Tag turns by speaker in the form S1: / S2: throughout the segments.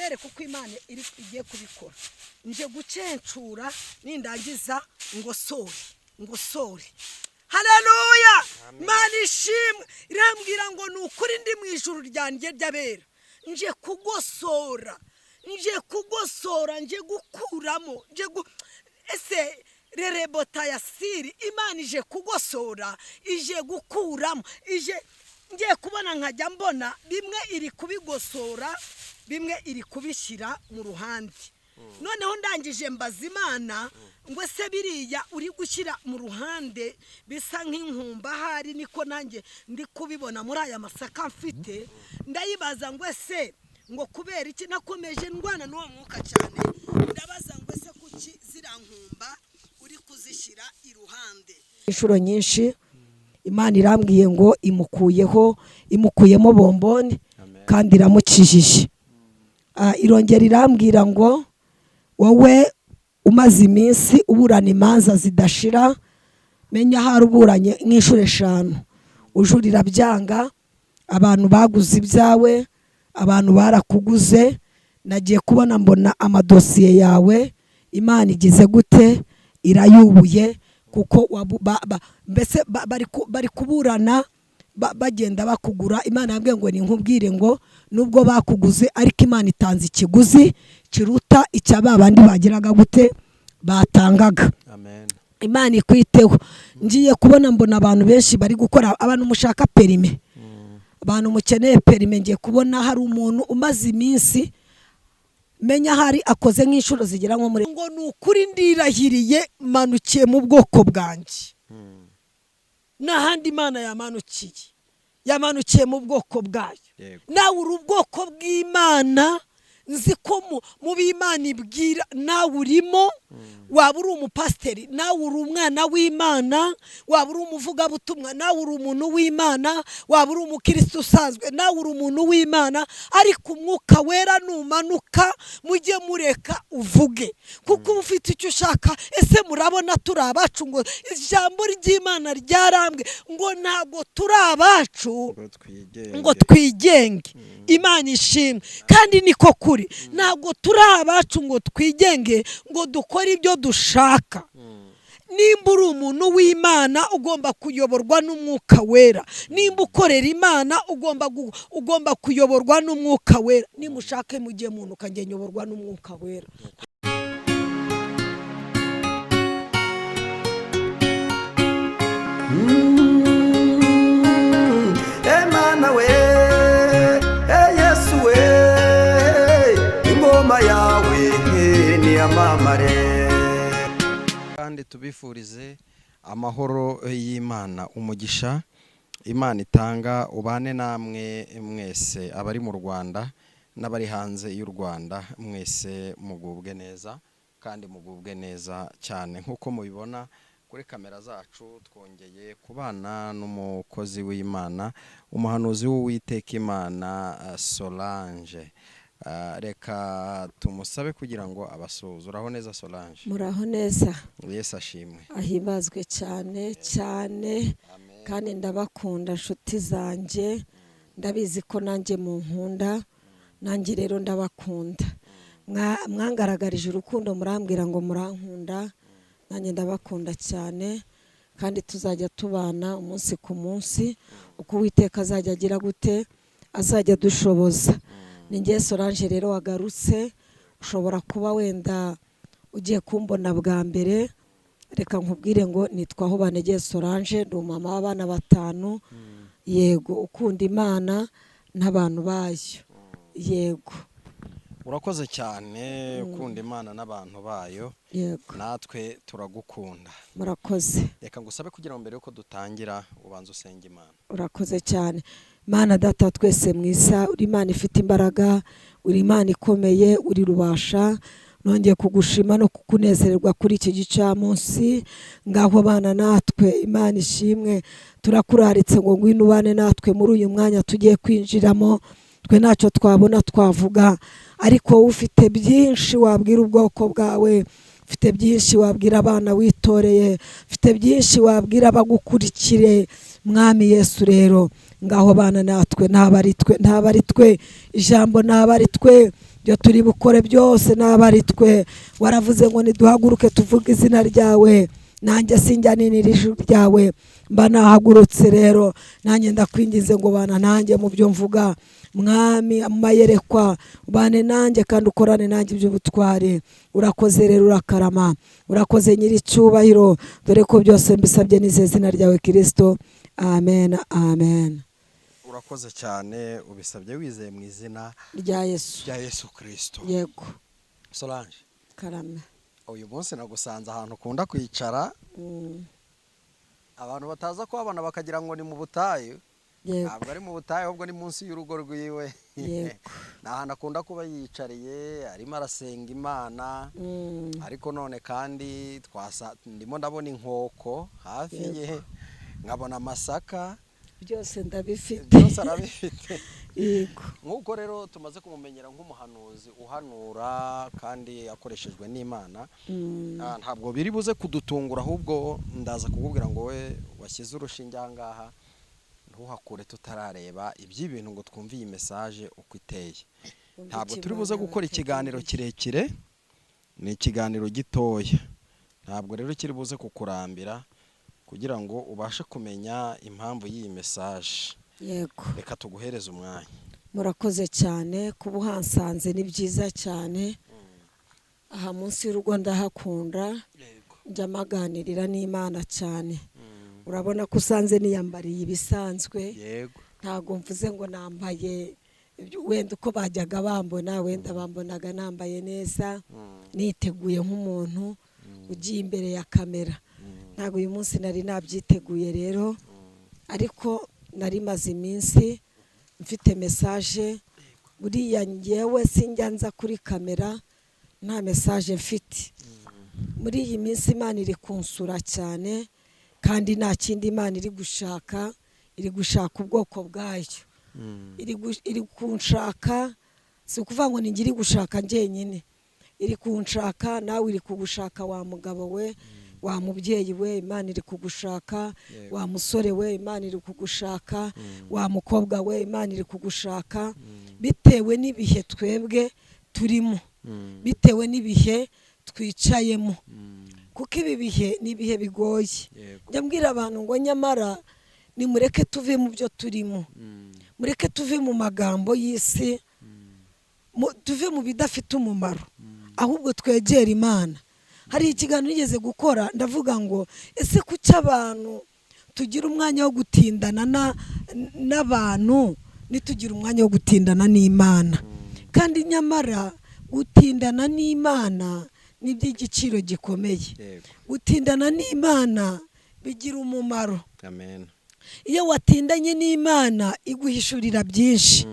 S1: Kubereka uko Imana igiye kubikora. Nje gucencura, nindangiza ngosore ngosore. Haleluya, Imana ishimwe. Irambwira ngo ni ukuri ndi mu ijuru ryanjye ry'abera, nje kugosora, nje kugosora, nje gukuramo, nje ese rerebota ya siri. Imana ije kugosora, ije gukuramo, ije. Ngiye kubona nkajya mbona bimwe iri kubigosora, bimwe iri kubishyira mu ruhande. Noneho ndangije mbaza Imana ngo: ese biriya uri gushyira mu ruhande bisa nk'inkumba, ahari niko nanjye ndi kubibona muri aya masaka mfite? Ndayibaza ngo: ese ngo kubera iki? Nakomeje ndwana n'uwo mwuka cyane, ndabaza ngo: ese kuki ziriya nkumba uri kuzishyira iruhande? Inshuro nyinshi Imana irambwiye ngo imukuyeho, imukuyemo bomboni kandi iramukijije. Irongera irambwira ngo: wowe umaze iminsi uburana imanza zidashira, menya ahari uburanye nk'inshuro 5, ujurira byanga, abantu baguze ibyawe, abantu barakuguze. Nagiye kubona mbona amadosiye yawe Imana igize gute? Irayubuye, kuko mbese bari kuburana bagenda bakugura. Imana yambwiye ngo ninkubwire ngo nubwo bakuguze, ariko Imana itanze ikiguzi kiruta icya ba bandi bagiraga gute? Batangaga.
S2: Amen.
S1: Imana ikwiteho. Ngiye kubona mbona abantu benshi bari gukora, abantu mushaka permis, abantu mukeneye permis. Ngiye kubona hari umuntu umaze iminsi, menya hari akoze nk'inshuro zigera nko muri, ngo ni ukuri ndirahiriye, manukiye mu bwoko bwanjye. N'ahandi Imana yamanukiye, yamanukiye mu bwoko bwayo. Nawe uri ubwoko bw'Imana. Nzi ko mu b'Imana ibwira nawe urimo. Waba uri umupasiteri, nawe uri umwana w'Imana. Waba uri umuvugabutumwa, nawe uri umuntu w'Imana. Waba uri umukirisitu usanzwe, nawe uri umuntu w'Imana. Ariko Umwuka Wera numanuka, mujye mureka uvuge, kuko uba ufite icyo ushaka. Ese murabona turi abacu? Ngo ijambo ry'Imana ryarambwe ngo ntabwo turi abacu
S2: ngo twigenge,
S1: ngo twigenge. Imana ishimwe, kandi niko kuri. Ntabwo turi abacu ngo twigenge, ngo dukore ibyo dushaka. Nimba uri umuntu w'Imana, ugomba kuyoborwa n'Umwuka Wera. Nimba ukorera Imana, ugomba kuyoborwa n'Umwuka Wera. Nimushake mujye muntu ukajya nyoborwa n'Umwuka Wera.
S3: Emana we, Yesu we, ingoma yawe niyamamare.
S2: Kandi tubifurize amahoro y'Imana, umugisha Imana itanga ubane namwe mwese, abari mu Rwanda n'abari hanze y'u Rwanda, mwese mugubwe neza kandi mugubwe neza cyane. Nk'uko mubibona kuri kamera zacu, twongeye kubana n'umukozi w'Imana, umuhanuzi w'Uwiteka Imana, Solange. Reka tumusabe kugira ngo abasuhuze. Uraho neza, Solange?
S1: Muraho neza.
S2: Yesu ashimwe.
S1: Ahimbazwe cyane cyane.
S2: Amen.
S1: Kandi ndabakunda, nshuti zanjye. Ndabizi ko nanjye munkunda, nanjye rero ndabakunda. Mwangaragarije urukundo, murambwira ngo murankunda, nanjye ndabakunda cyane. Kandi tuzajya tubana umunsi ku munsi, uko Uwiteka azajya agira gute? Azajya adushoboza. Ni ngewe Solange rero wagarutse. Ushobora kuba wenda ugiye kumbona bwa mbere, reka nkubwire ngo nitwa Aho Banegeye Solange, ndi umumama w'abana 5, yego, ukunda Imana n'abantu bayo, yego.
S2: Urakoze cyane, ukunda Imana n'abantu bayo.
S1: Yego.
S2: Natwe turagukunda.
S1: Murakoze.
S2: Reka ngusabe kugira ngo mbere yuko dutangira ubanze usenge Imana.
S1: Urakoze cyane. Mana Data wa twese mwiza, uri Imana ifite imbaraga, uri Imana ikomeye, uri rubasha. Nongeye kugushima no kukunezererwa kuri iki gicamunsi. Ngaho bana natwe, Imana ishimwe. Turakuraritse ngo ngwino ubane natwe muri uyu mwanya tugiye kwinjiramo. Twe ntacyo twabona twavuga, ariko wowe ufite byinshi wabwira ubwoko bwawe, ufite byinshi wabwira abana witoreye, ufite byinshi wabwira abagukurikire. Mwami Yesu rero, ngaho bana natwe, ntaba ari twe, ntaba ari twe ijambo, ntaba ari twe. Ibyo turi bukore byose n'aba ari twe. Waravuze ngo niduhaguruke tuvuge izina ryawe, nanjye sinjya ninira ijwi ryawe, mba nahagurutse. Rero nanjye ndakwinginze ngo bana nanjye mu byo mvuga, Mwami, mayerekwa, ubane nanjye kandi ukorane nanjye iby'ubutwari. Urakoze rero, urakarama, urakoze Nyiricyubahiro, dore ko byose mbisabye nizeye izina ryawe Kirisito. Amen, amen.
S2: Urakoze cyane, ubisabye wizeye mu izina
S1: rya Yesu.
S2: Rya Yesu Kirisito.
S1: Yego.
S2: Solange.
S1: Karame.
S2: Uyu munsi nagusanze ahantu ukunda kwicara, abantu bataza kuhabona bakagira ngo ni mu butayu. Ntabwo ari mu butayu, ahubwo ni munsi y'urugo rwiwe. Ni ahantu akunda kuba yiyicariye arimo arasenga Imana. Ariko none kandi twasa ndimo ndabona inkoko hafi ye, nkabona amasaka.
S1: Byose ndabifite.
S2: Byose arabifite.
S1: Yego.
S2: Nk'uko rero tumaze kumumenyera nk'umuhanuzi uhanura kandi akoreshejwe n'Imana, ntabwo biri buze kudutungura, ahubwo ndaza kukubwira ngo we washyize urushinge aha ngaha ntuhakure tutarareba iby'ibintu ngo twumve iyi message uko iteye. Ntabwo turi buze gukora ikiganiro kirekire, ni ikiganiro gitoya, ntabwo rero kiri buze kukurambira kugira ngo ubashe kumenya impamvu y'iyi message. Reka tuguhereze umwanya.
S1: Murakoze cyane kuba uhansanze, ni byiza cyane. Aha munsi y'urugo ndahakunda, njya maganirira n'Imana cyane. Urabona ko usanze niyambariye ibisanzwe. Ntabwo mvuze ngo nambaye wenda uko bajyaga bambona, wenda bambonaga nambaye neza, niteguye nk'umuntu ugiye imbere ya kamera. Ntabwo uyu munsi nari nabyiteguye rero, ariko nari maze iminsi mfite message. Buriya ngewe sinjya nza kuri kamera nta message mfite. Muri iyi minsi Imana iri kunsura cyane, kandi nta kindi Imana iri gushaka, iri gushaka ubwoko bwayo. Iri kunshaka, si ukuvuga ngo ni njye iri gushaka njyenyine, iri kunshaka, nawe iri kugushaka wa mugabo we, wa mubyeyi we, Imana iri kugushaka. Wa musore we, Imana iri kugushaka. Wa mukobwa we, Imana iri kugushaka, bitewe n'ibihe twebwe turimo, bitewe n'ibihe twicayemo, kuko ibi bihe ni ibihe bigoye. Njya mbwira abantu ngo nyamara nimureke tuve mu byo turimo, mureke tuve mu magambo y'isi, tuve mu bidafite umumaro, ahubwo twegere Imana. Hari ikiganiro nigeze gukora, ndavuga ngo ese kuki abantu tugira umwanya wo gutindana n'abantu, ntitugire umwanya wo gutindana n'Imana? Kandi nyamara gutindana n'Imana ni iby'igiciro gikomeye. Gutindana n'Imana bigira umumaro.
S2: Amen.
S1: Iyo watindanye n'Imana iguhishurira byinshi.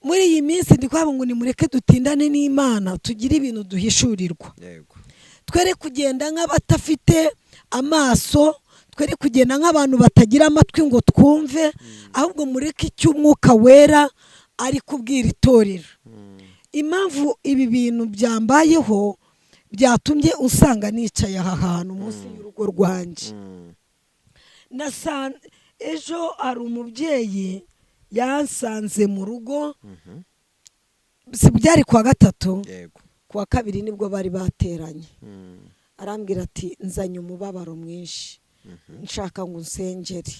S1: Muri iyi minsi ndi kuvuga ngo nimureke dutindane n'Imana, tugire ibintu duhishurirwa. Twere kugenda nk'abatafite amaso, twere kugenda nk'abantu batagira amatwi ngo twumve, ahubwo mureke icyo Umwuka Wera ari kubwira itorero. Impamvu ibi bintu byambayeho byatumye usanga nicaye aha hantu munsi y'urugo rwanjye, ejo hari umubyeyi yansanze mu rugo, si byari kuwa gatatu?
S2: Yego.
S1: Kuwa kabiri nibwo bari bateranye. Arambwira ati nzanye umubabaro mwinshi, nshaka ngo unsengere.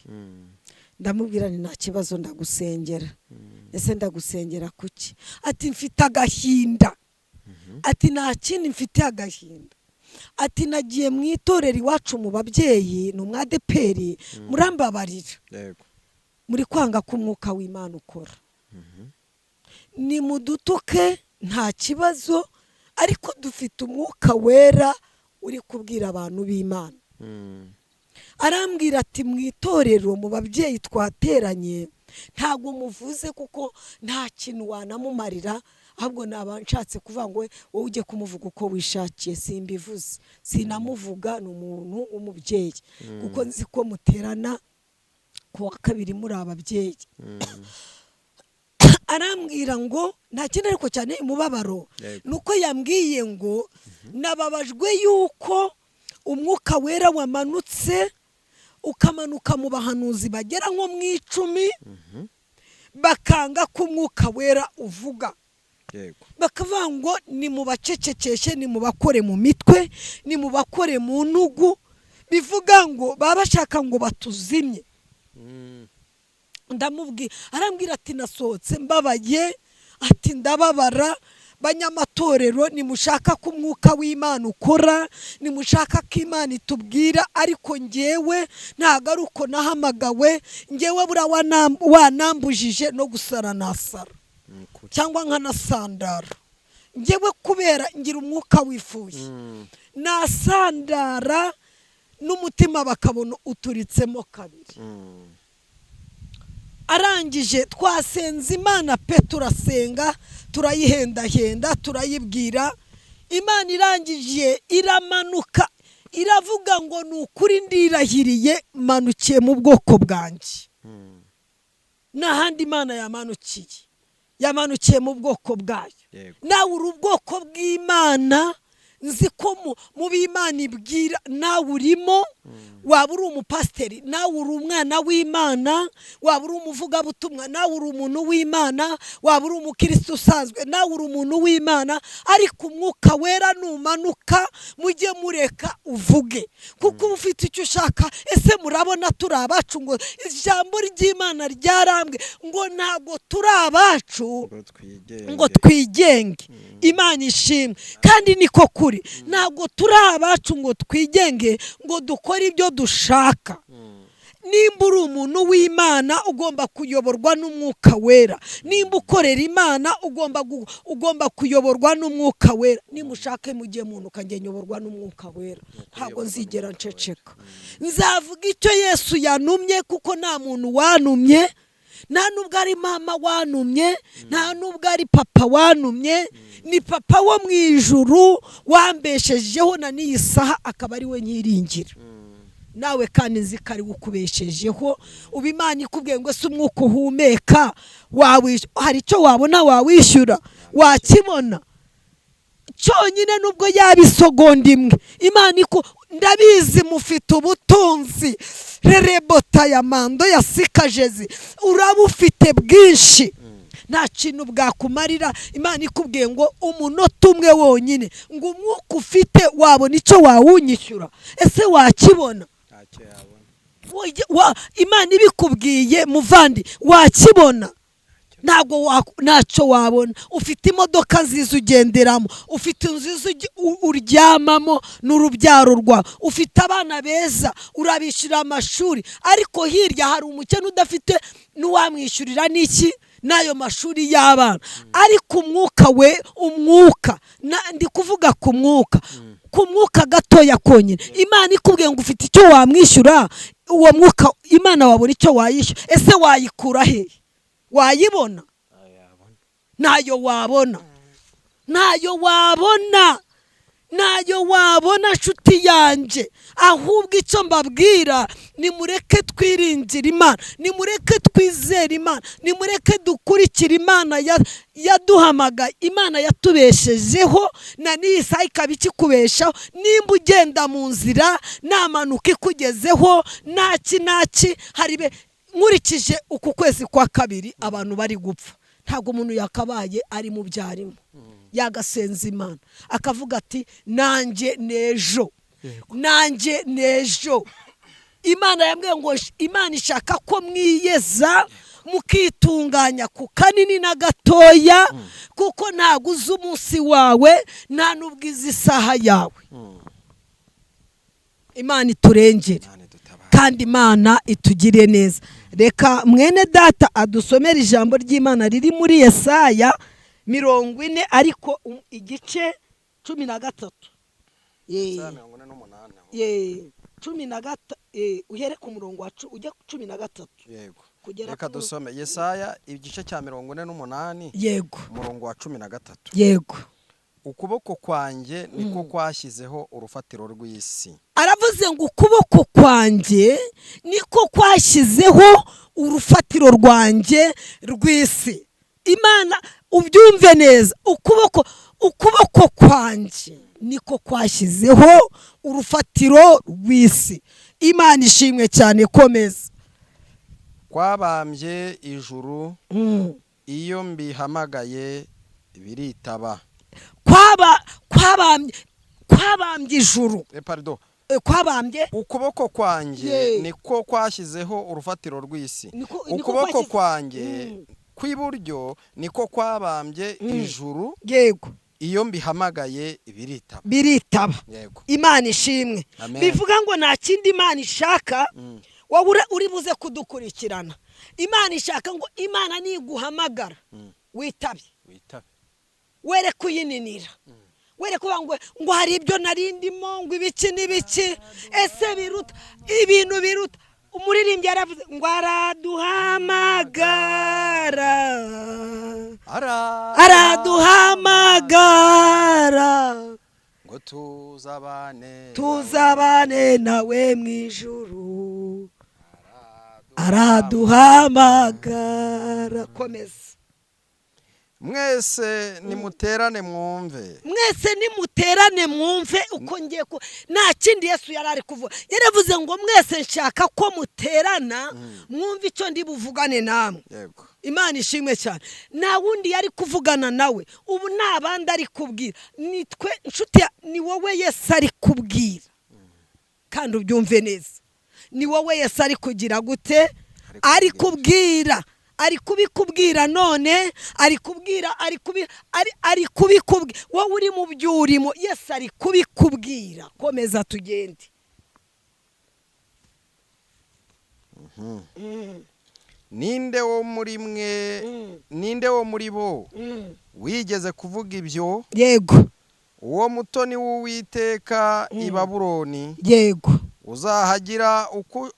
S1: Ndamubwira nti nta kibazo, ndagusengera. Ese ndagusengera kuki? Ati mfite agahinda. Ati nta kindi, mfite agahinda. Ati nagiye mu itorero iwacu mu babyeyi, ni umwadeperi, murambabarira, muri kwanga ko Umwuka w'Imana ukora. Ni mudutuke nta kibazo, ariko dufite Umwuka Wera uri kubwira abantu b'Imana. Arambwira ati mu itorero mu babyeyi twateranye, ntabwo muvuze kuko nta kintu wanamumarira, ahubwo naba nshatse kuvuga ngo wowe ujye kumuvuga uko wishakiye. Simbivuze, sinamuvuga, ni umuntu w'umubyeyi, kuko nzi ko muterana ku wa kabiri muri ababyeyi. Arambwira ngo nta kindi, ariko cyane umubabaro ni uko yambwiye ngo nababajwe yuko Umwuka Wera wamanutse, ukamanuka mu bahanuzi bagera nko mu 10, bakanga ko Umwuka Wera uvuga.
S2: Yego.
S1: Bakavuga ngo nimubacecekeshe, nimubakore mu mitwe, nimubakore mu ntugu, bivuga ngo baba bashaka ngo batuzimye. Ndamubwira, arambwira ati nasohotse mbabaye, ati ndababara. Banyamatorero, nimushaka ko umwuka w'Imana ukora, nimushaka ko Imana itubwira, ariko ngewe ntabwo ari uko nahamagawe. Ngewe buriya wanambujije no gusara nasara
S2: Ni ukuri.
S1: cyangwa nkanasandara. Ngewe kubera ngira umwuka wifuye, nasandara n'umutima bakabona uturitsemo kabiri. Arangije twasenze Imana pe, turasenga, turayihendahenda, turayibwira. Imana irangije iramanuka, iravuga ngo ni ukuri ndirahiriye manukiye mu bwoko bwanjye. N'ahandi Imana yamanukiye, yamanukiye mu bwoko bwayo. Nawe uri ubwoko bw'Imana. Nzi ko mu b'Imana ibwira nawe urimo. Waba uri umupasiteri, nawe uri umwana w'Imana. Waba uri umuvugabutumwa, nawe uri umuntu w'Imana. Waba uri umukirisitu usanzwe, nawe uri umuntu w'Imana. Ariko Umwuka Wera numanuka, mujye mureka uvuge, kuko uba ufite icyo ushaka. Ese murabona turi abacu? Ngo ijambo ry'Imana ryarambwe ngo ntabwo turi abacu
S2: ngo twigenge.
S1: Ngo twigenge. Imana ishimwe, kandi niko kuri. Ntabwo turi abacu ngo twigenge, ngo dukore ibyo dushaka. Nimba uri umuntu w'Imana, ugomba kuyoborwa n'Umwuka Wera. Nimba ukorera Imana, ugomba kuyoborwa n'Umwuka Wera. Nimushake mujye muntu ukajya nyoborwa n'Umwuka Wera, ntabwo nzigera nceceka. Nzavuga icyo Yesu yanumye, kuko nta muntu wanumye, nta nubwo ari mama wanumye, nta nubwo ari papa wanumye. Ni Papa wo mu ijuru wambeshejeho na n'iyi saha, akaba ari we nyiringira. Nawe kandi nzi ko ari we ukubeshejeho. Uba Imana ikubwiye ngo ese umwuka uhumeka hari icyo wabona wawishyura? Wakibona cyonyine nubwo yaba isogonda imwe? Imana iko ndabizi mufite ubutunzi, rerebota ya mando ya sikajezi, uraba ufite bwinshi, nta kintu bwakumarira. Imana ikubwiye ngo umunota umwe wonyine, ngo umwuka ufite wabona icyo wawunyishyura? Ese wakibona?
S2: Ntacyo yabona.
S1: Imana ibikubwiye, muvandi, wakibona? Ntabwo ntacyo wabona. Ufite imodoka nziza ugenderamo, ufite inzu nziza uryamamo n'urubyaro rwawe, ufite abana beza, urabishyurira amashuri, ariko hirya hari umukene udafite n'uwamwishyurira n'iki n'ayo mashuri y'abana. Ariko umwuka we, umwuka ndi kuvuga ku mwuka, ku mwuka gatoya konyine, Imana ikubwiye ngo ufite icyo wamwishyura uwo mwuka, Imana wabona icyo wayishyura? Ese wayikura he? Wayibona?
S2: Ntayo yabona.
S1: Ntayo wabona, ntayo wabona, ntayo wabona, nshuti yanjye. Ahubwo icyo mbabwira, nimureke twiringire Imana, nimureke twizere Imana, nimureke dukurikire Imana yaduhamagaye, Imana yatubeshejeho na n'iyi saha ikaba ikikubeshaho. Nimba ugenda mu nzira nta mpanuka ikugezeho, ntaki ntaki, hari nkurikije uku kwezi kwa kabiri abantu bari gupfa, ntabwo umuntu yakabaye ari mu byo arimo. Yagasenza Imana akavuga ati nanjye n'ejo, nanjye n'ejo. Imana yambwiye ngo Imana ishaka ko mwiyeza, mukitunganya ku kanini na gatoya, kuko ntabwo uzi umunsi wawe, nta n'ubwo izi isaha yawe. Imana iturengere.
S2: Imana idutabare.
S1: Kandi Imana itugire neza. Reka mwene data adusomere ijambo ry'Imana riri muri Yesaya 40, ariko igice 13.
S2: Yesaya 48 aho.
S1: Ye, cumi na gata, uhere ku murongo wa ujya ku 13.
S2: Yego.
S1: Kugera
S2: Reka dusome Yesaya igice cya 48, umurongo wa 13. Ukuboko kwanjye niko kwashyizeho urufatiro rw'isi.
S1: Aravuze ngo ukuboko kwanjye niko kwashyizeho urufatiro rwanjye rw'isi. Imana ubyumve neza, ukuboko kwanjye niko kwashyizeho urufatiro rw'isi. Imana ishimwe cyane. Komeza.
S2: Kwabambye ijuru, iyo mbihamagaye Biritaba.
S1: Kwabambye, kwabambye ijuru.
S2: Pardon.
S1: Kwabambye.
S2: Ukuboko kwanjye niko kwashyizeho urufatiro rw'isi.
S1: Niko
S2: Ukuboko kwanjye kw'iburyo niko kwabambye ijuru. Iyo mbihamagaye biritaba.
S1: Biritaba.
S2: Yego.
S1: Imana ishimwe.
S2: Amen.
S1: Bivuga ngo nta kindi Imana ishaka. Wowe uri buze kudukurikirana, Imana ishaka ngo Imana niguhamagara witabe.
S2: Witabe.
S1: Were kuyininira, were kuvuga ngo hari ibyo nari ndimo, ngo ibiki n'ibiki. Ese biruta ibintu biruta? Umuririmbyi yaravuze ngo araduhamagara. Araduhamagara.
S2: Ngo tuzabane.
S1: Tuzabane nawe mu ijuru. Araduhamagara. Komeza.
S2: Mwese nimuterane mwumve.
S1: Mwese nimuterane mwumve uko ngiye ku. Nta kindi Yesu yari ari kuvuga. Yaravuze ngo mwese nshaka ko muterana mwumve icyo ndi buvugane namwe. Imana ishimwe cyane. Nta wundi yari kuvugana nawe ubu, nta bandi ari kubwira, ni twe nshuti ni wowe Yesu ari kubwira. Kandi ubyumve neza, ni wowe Yesu ari kugira gute? Ari kubwira, ari kubikubwira none, ari kubwira, ari kubi ari ari kubikubwira wowe uri mu byo urimo. Yesu ari kubikubwira. Komeza tugende.
S2: Ninde wo muri mwe, ninde wo muri bo wigeze kuvuga ibyo? Uwo mutoni w'Uwiteka i Babuloni uzahagira uko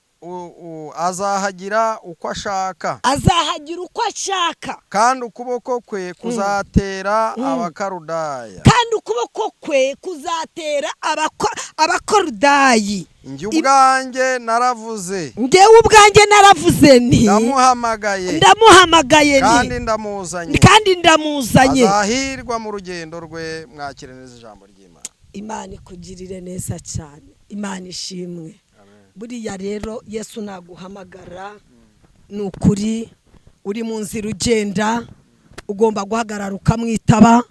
S2: azahagira uko ashaka.
S1: Azahagira uko ashaka.
S2: Kandi ukuboko kwe kuzatera Abakarudaya.
S1: Kandi ukuboko kwe kuzatera Abakorudayi.
S2: Njye ubwanjye naravuze.
S1: Njyewe ubwanjye naravuze nti:
S2: Ndamuhamagaye.
S1: Ndamuhamagaye
S2: Kandi
S1: nti:
S2: ndamuzanye.
S1: Kandi ndamuzanye.
S2: Azahirwa mu rugendo rwe. Mwakire neza ijambo ry'Imana.
S1: Imana ikugirire neza cyane. Imana ishimwe. Buriya rero Yesu naguhamagara, ni ukuri uri mu nzira ugenda, ugomba guhagarara ukamwitaba.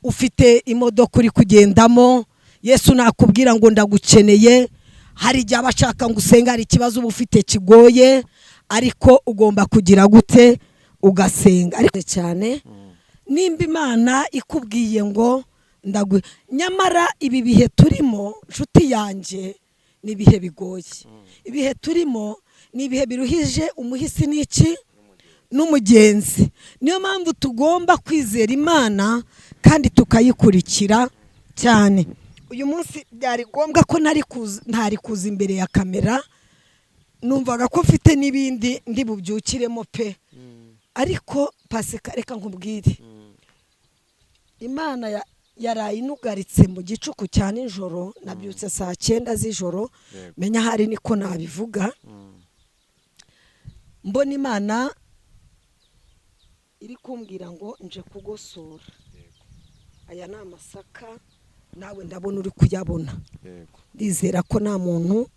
S1: Ufite imodoka uri kugendamo, Yesu nakubwira ngo ndagukeneye. Hari igihe aba ashaka ngo usenge, hari ikibazo uba ufite kigoye, ariko ugomba kugira gute? Ugasenga. Ariko cyane nimba Imana ikubwiye ngo ndagu. Nyamara ibi bihe turimo, nshuti yanjye, ni ibihe bigoye. Ibihe turimo ni ibihe biruhije umuhisi n'iki n'umugenzi. Niyo mpamvu tugomba kwizera Imana kandi tukayikurikira cyane. Uyu munsi byari ngombwa ko ntari kuza imbere ya kamera. Numvaga ko mfite n'ibindi ndi bubyukiremo pe. Ariko pasika, reka nkubwire, Imana yaraye inugaritse mu gicuku cya nijoro. Nabyutse saa 9 z'ijoro. Menya ahari niko nabivuga. Mbona Imana iri kumbwira ngo nje kugosora. Aya ni amasaka, nawe ndabona uri kuyabona. Ndizera ko nta muntu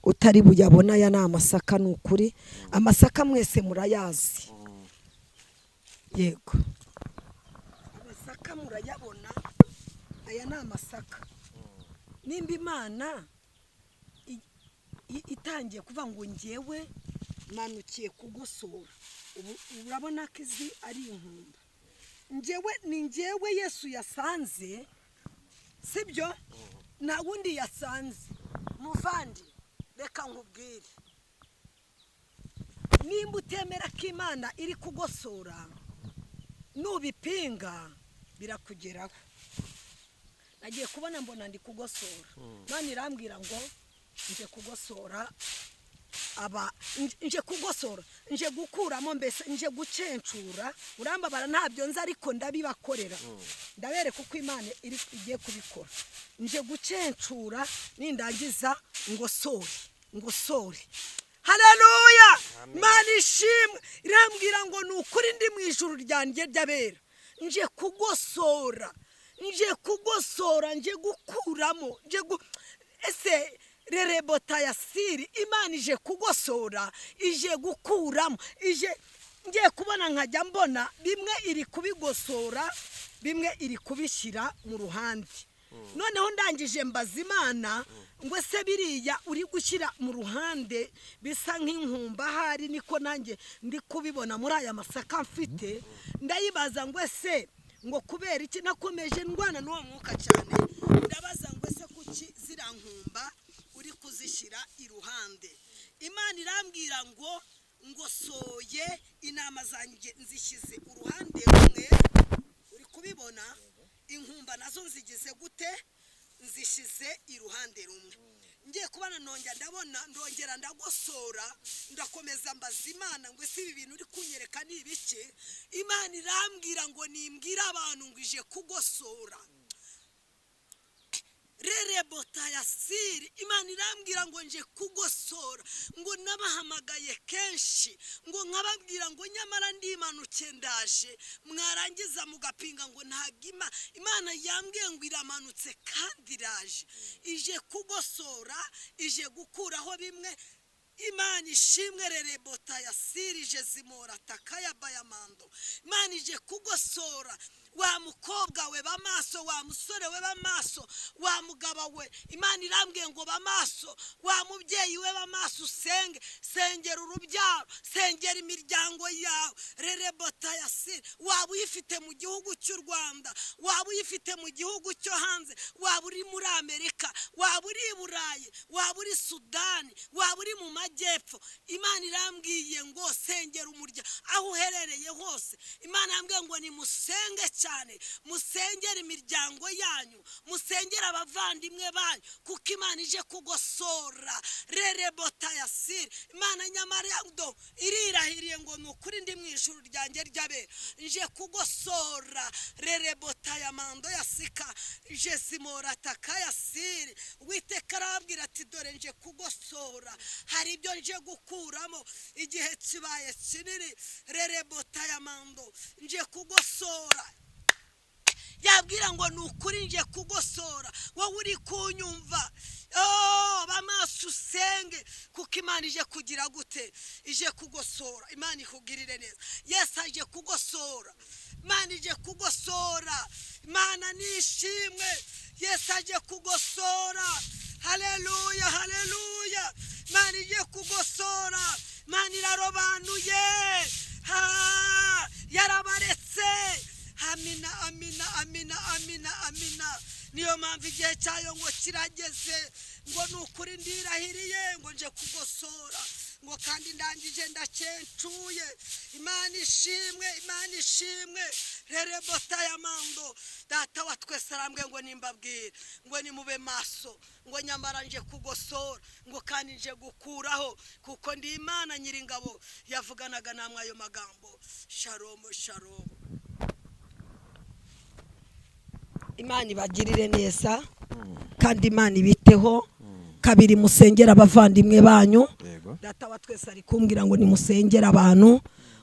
S1: utari buyabona. Aya ni amasaka, ni ukuri amasaka mwese murayazi. Yego, amasaka murayabona. Aya ni amasaka. Nimba Imana itangiye kuvuga ngo ngewe manukiye kugosora, ubu urabona ko izi ari inkumba. Ngewe ni ngewe Yesu yasanze, sibyo? Nta wundi yasanze. Muvandi, reka nkubwire, nimba utemera ko Imana iri kugosora, nubipinga birakugeraho. Nagiye kubona mbona ndi kugosora. Imana irambwira ngo nje kugosora aba, nje kugosora, nje gukuramo, mbese nje gucencura. Urambabara, ntabyo nzi, ariko ndabibakorera, ndabereka uko Imana iri igiye kubikora. Nje gucencura, nindangiza ngosore, ngosore. Haleluya, Imana ishimwe. Irambwira ngo ni ukuri ndi mu ijuru ryanjye ry'abera, nje kugosora, nje kugosora, nje gukuramo, nje gu ese rerebota ya siri. Imana ije kugosora, ije gukuramo, ije. Ngiye kubona nkajya mbona bimwe iri kubigosora, bimwe iri kubishyira mu ruhande. Noneho ndangije mbaza Imana ngo se biriya uri gushyira mu ruhande bisa nk'inkumba, ahari niko nanjye ndi kubibona muri aya masaka mfite. Ndayibaza ngo ese ngo kubera iki nakomeje ndwana n'uwo mwuka cyane, ndabaza ngo ese kuki ziriya nkumba uri kuzishyira iruhande? Imana irambwira ngo ngosoye inama zanjye nzishyize uruhande rumwe, uri kubibona, inkumba nazo nzigize gute, nzishyize iruhande rumwe. Ngiye kubana nongera ndabona, ndongera ndagosora, ndakomeza mbaza Imana ngo ese ibi bintu uri kunyereka ni ibiki? Imana irambwira ngo nimbwire abantu ngo ije kugosora. Rerebotayasiri, Imana irambwira ngo nje kugosora, ngo nabahamagaye kenshi, ngo nkababwira ngo nyamara ndimanuke ndaje, mwarangiza mugapinga ngo ntabwo Imana yambwiye ngo iramanutse kandi iraje, ije kugosora, ije gukuraho bimwe. Imana ishimwe. Rerebotayasiri ije zimora takaya bayamando. Imana ije kugosora. Wa mukobwa we b'amaso, wa musore we b'amaso, wa mugabo we, Imana irambwiye ngo b'amaso, wa mubyeyi we b'amaso, usenge, sengera urubyaro, sengera imiryango yawe. Rerebotayasiri, waba uyifite mu gihugu cy'u Rwanda, waba uyifite mu gihugu cyo hanze, waba uri muri Amerika, waba uri i Burayi, waba uri Sudani, waba uri mu majyepfo, Imana irambwiye ngo sengera umuryango aho uherereye hose. Imana irambwiye ngo nimusenge cyane, musengere imiryango yanyu, musengere abavandimwe banyu, kuko Imana ije kugosora. Rerebotayasiri, Imana nyamara do irirahiriye ngo ni ukuri ndi mu ijuru ryanjye ry'abera, nje kugosora. Rerebotayamando yasika jezimora takayasiri. Uwiteka arababwira ati dore nje kugosora, hari ibyo nje gukuramo, igihe kibaye kinini. Rerebotayamando, nje kugosora. Yabwira ngo ni ukuri nje kugosora, wowe uri kunyumva, bamaso usenge, kuko Imana ije kugira gute, ije kugosora. Imana ikugirire neza. Yesu aje kugosora, Imana ije kugosora, Imana nishimwe. Yesu aje kugosora. Haleluya, haleluya. Imana ije kugosora, Imana irarobanuye, yarabaretse. Amina, amina, amina, amina, amina. Niyo mpamvu igihe cyayo ngo kirageze, ngo ni ukuri ndirahiriye ngo nje kugosora, ngo kandi ndangije ndacencuye. Imana ishimwe, Imana ishimwe. Rerebotayamando, data wa twese arambwiye ngo nimbabwire ngo nimube maso, ngo nyamara nje kugosora, ngo kandi nje gukuraho, kuko ndi Imana nyiringabo yavuganaga namwe ayo magambo. Shalom, shalom. Imana ibagirire neza kandi Imana ibiteho. Kabiri, musengera abavandimwe banyu. Data wa twese ari kumbwira ngo nimusengere abantu,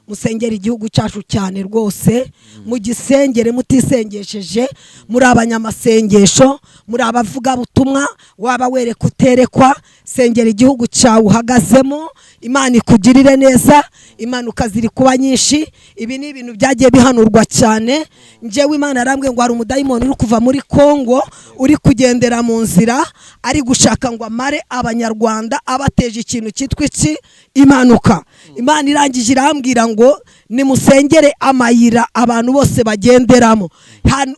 S1: musengere igihugu cyacu cyane rwose, mugisengere mutisengesheje, muri abanyamasengesho, muri abavugabutumwa, waba wereka uterekwa, sengera igihugu cyawe uhagazemo. Imana ikugirire neza. Impanuka ziri kuba nyinshi, ibi ni ibintu byagiye bihanurwa cyane. Njyewe Imana yarambwiye ngo hari umudayimoni uri kuva muri Kongo, uri kugendera mu nzira, ari gushaka ngo amare abanyarwanda, abateje ikintu cyitwa iki, impanuka. Imana irangije irambwira ngo nimusengere amayira abantu bose bagenderamo.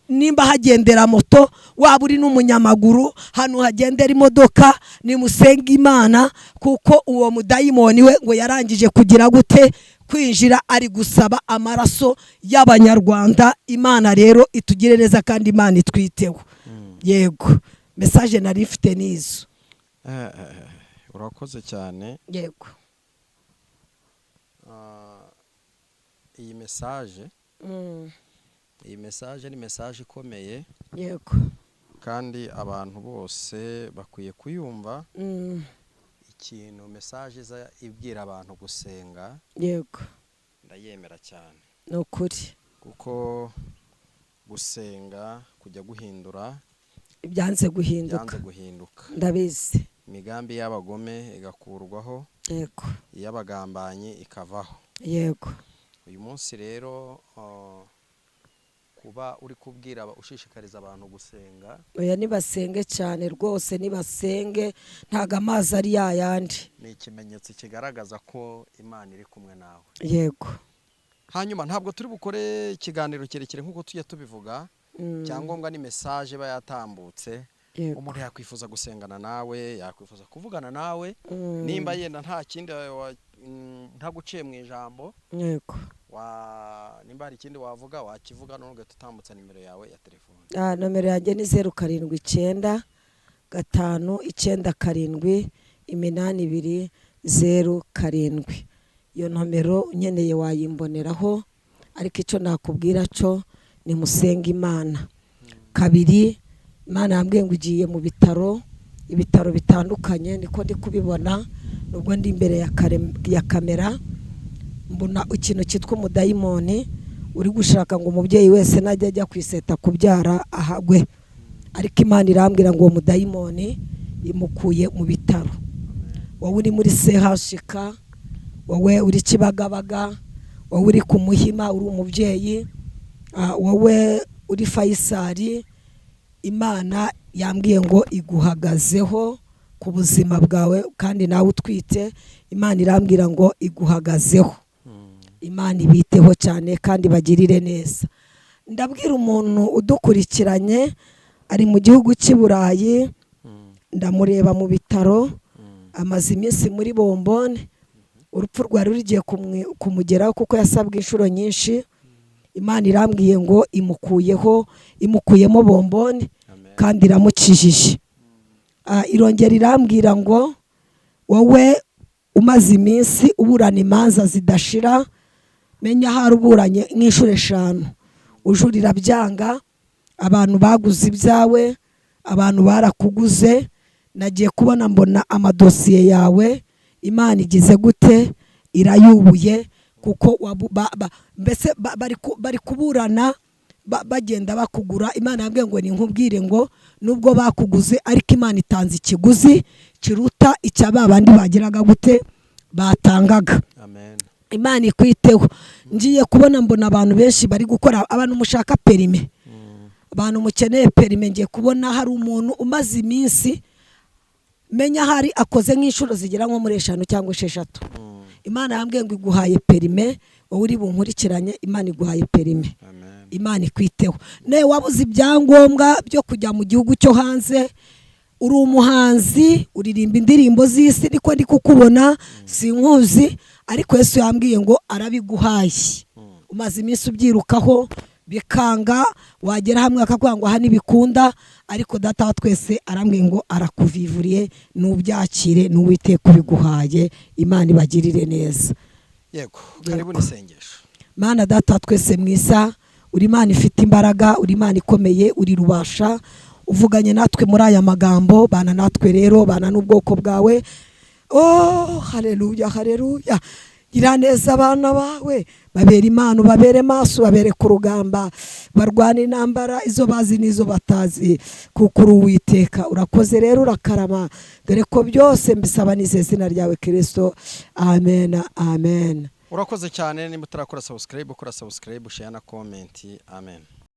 S1: Nimba hagendera moto, waba uri n'umunyamaguru, hano hagendera imodoka, nimusenge Imana, kuko uwo mudayimoni we ngo yarangije kugira gute, kwinjira, ari gusaba amaraso y'abanyarwanda. Imana rero itugire neza kandi Imana itwiteho. Yego, message nari mfite nizo.
S2: Urakoze cyane.
S1: Yego.
S2: Iyi message, iyi message ni message ikomeye.
S1: Yego.
S2: Kandi abantu bose bakwiye kuyumva. Ikintu message iza ibwira abantu gusenga.
S1: Yego.
S2: Ndayemera cyane.
S1: Ni ukuri.
S2: Kuko gusenga kujya guhindura
S1: ibyanze guhinduka.
S2: Ibyanze guhinduka.
S1: Ndabizi.
S2: Imigambi y'abagome igakurwaho.
S1: Yego.
S2: Iy'abagambanyi ikavaho.
S1: Yego.
S2: Uyu munsi rero kuba uri kubwira ushishikariza abantu gusenga.
S1: Oya, nibasenge cyane rwose, nibasenge, ntago amazi ari yayandi.
S2: Ni ikimenyetso kigaragaza ko Imana iri kumwe nawe.
S1: Yego.
S2: Hanyuma ntabwo turi bukore ikiganiro kirekire nk'uko tujya tubivuga. Icyangombwa ni message iba yatambutse. Umuntu yakwifuza gusengana nawe, yakwifuza kuvugana nawe, nimba yenda nta kindi ntaguciye mu ijambo, nimba hari ikindi wavuga wakivuga, none ugahita utambutsa nimero yawe ya telefone.
S1: Nomero yanjye ni 0795978207. Iyo nomero unkeneye wayimboneraho, ariko icyo nakubwira cyo ni musenge Imana. Kabiri, Imana yambwiye ngo ugiye mu bitaro, ibitaro bitandukanye, niko ndi kubibona nubwo ndi imbere ya kamera. Mbona ikintu cyitwa umudayimoni uri gushaka ngo umubyeyi wese najya ajya kwiseta kubyara ahagwe, ariko Imana irambwira ngo uwo mudayimoni imukuye mu bitaro. Wowe uri muri CHK, wowe uri Kibagabaga, wowe uri ku Muhima uri umubyeyi, wowe uri Faisal, Imana yambwiye ngo iguhagazeho ku buzima bwawe, kandi nawe utwite, Imana irambwira ngo iguhagazeho. Imana ibiteho cyane kandi bagirire neza. Ndabwira umuntu udukurikiranye ari mu gihugu cy'i Burayi, ndamureba mu bitaro, amaze iminsi muri bombone, urupfu rwari rugiye kumugeraho kuko yasabwe inshuro nyinshi. Imana irambwiye ngo imukuyeho, imukuyemo bombone kandi iramukijije. Irongera irambwira ngo wowe umaze iminsi uburana imanza zidashira, menya ahari uburanye nk'inshuro 5, ujurira byanga, abantu baguze ibyawe, abantu barakuguze, nagiye kubona mbona amadosiye yawe Imana igize gute, irayubuye, kuko mbese bari kuburana bagenda bakugura. Imana yambwiye ngo ninkubwire ngo nubwo bakuguze, ariko Imana itanze ikiguzi kiruta icya ba bandi bagiraga gute, batangaga.
S2: Amen.
S1: Imana ikwiteho. Ngiye kubona mbona abantu benshi bari gukora, abantu mushaka perime, abantu mukeneye perime, ngiye kubona hari umuntu umaze iminsi, menya hari akoze nk'inshuro zigera nko muri 5 cyangwa 6. Imana yambwiye ngo iguhaye perime, wowe uri bunkurikiranye, Imana iguhaye perime.
S2: Amen.
S1: Imana ikwiteho. Ne wabuze ibyangombwa byo kujya mu gihugu cyo hanze, uri umuhanzi, uririmba indirimbo z'isi, niko ndi kukubona, sinkuzi, ariko Yesu yambwiye ngo arabiguhaye. Umaze iminsi ubyirukaho bikanga, wagera hamwe akakubwira ngo aha ntibikunda, ariko data wa twese arambwiye ngo arakuvivuriye, nubyakire, n'Uwiteka ubiguhaye. Imana ibagirire neza.
S2: Yego, karibu n'isengesho.
S1: Mana data wa twese mwiza, uri Imana ifite imbaraga, uri Imana ikomeye, uri rubasha, uvuganye natwe muri aya magambo, bana natwe rero, bana n'ubwoko bwawe. Oh, haleluya, haleluya. Gira neza abana bawe, babere Imana, babere maso, babere ku rugamba, barwana intambara izo bazi n'izo batazi, kuko uri Uwiteka. Urakoze rero, urakarama, dore ko byose mbisaba nizeye izina ryawe Kristo. Amen, amen.
S2: Urakoze cyane. Nimba utarakora subscribe, ukora subscribe, share na comment. Amen.